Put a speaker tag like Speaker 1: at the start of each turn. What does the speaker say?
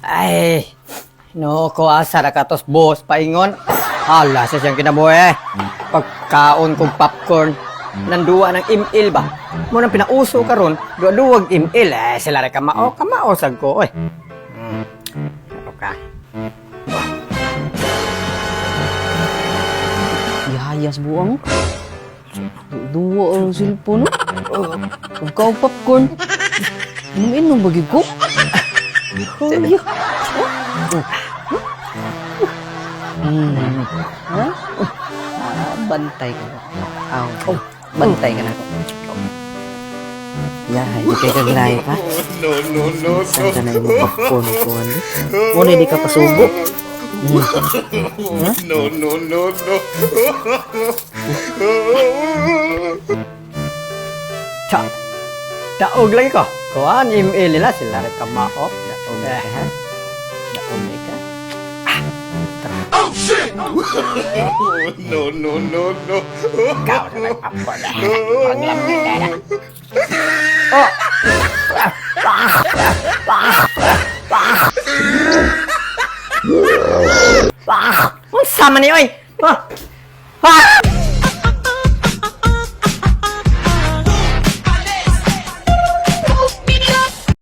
Speaker 1: Ay, no ko asa ra katos boss paingon. Hala sa siyang kinabuhi eh. Pagkaon kong popcorn, nanduwa ng ML ba? Mo nang pinauso karon, duwa-duwag ML eh sila ra kamao, kamao sad ko oy. Okay.
Speaker 2: Yayas buang. Duwa ang cellphone. Ikaw popcorn. Inom-inom bagi ko. Ay. Ha? Ah, bantay ka. Aw. Bantay ka na ako. Yahay, di kay kaglay ka.
Speaker 3: No, no, no,
Speaker 2: Saan ka na yung popcorn ko? Ano? Muna di ka pasubo.
Speaker 3: no, no, no, no.
Speaker 1: Cha. Daog lagi ko. Kuan ML nila sila ra kamao.
Speaker 2: Daog ka ha? Daog ka?
Speaker 3: No, no, no, no.
Speaker 1: Ikaw na may popcorn. Paglamig na na. Oh. Unsa man ni oy? Ah. Ah.